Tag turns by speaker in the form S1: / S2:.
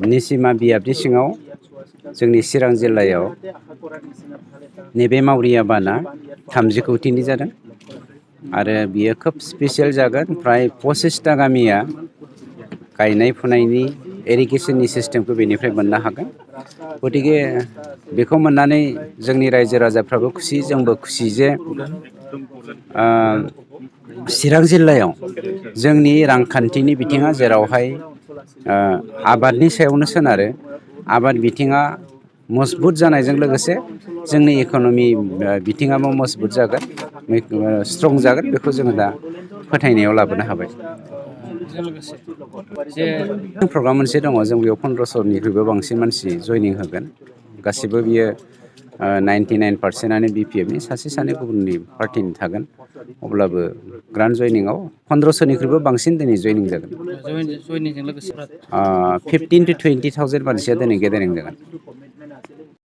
S1: निसिमा बियाबनि सिङाव जोंनि चिरां जिल्लायाव नैबे मावरि आबादा 30 कौटिनि जादों आरो बियो खोब स्पेसियेल जागोन फ्राय 25टा गामिया गायनाय फुनायनि इरिगेसननि सिस्टेमखौ बेनिफ्राय मोननो हागोन गतिके बेखौ मोननानै जोंनि रायजो राजाफ्राबो खुसि जोंबो खुसि जे चिरां जिल्लायाव जोंनि रांखान्थिनि बिथिङा जेरावहाय आबादनि सायावनो सोनारो आबाद बिथिङा मजबुत जानायजों लोगोसे जोंनि इक'नमि बिथिङाबो मजबुत जागोन स्ट्रं जागोन बेखौ जोङो दा फोथायनायाव लाबोनो हाबाय प्रग्राम मोनसे दङ जों बेयाव 1500निख्रुइबो बांसिन मानसि जयनिं होगोन गासिबो बियो 99%आनो BPFनि सासे सानै गुबुननि पार्टिनि थागोन अब्लाबो ग्रान्ड जयनिंआव 1500निख्रुइबो बांसिन दिनै जयनिं जागोन 15 to 20,000 मानसिया दिनै गेदारिं जागोन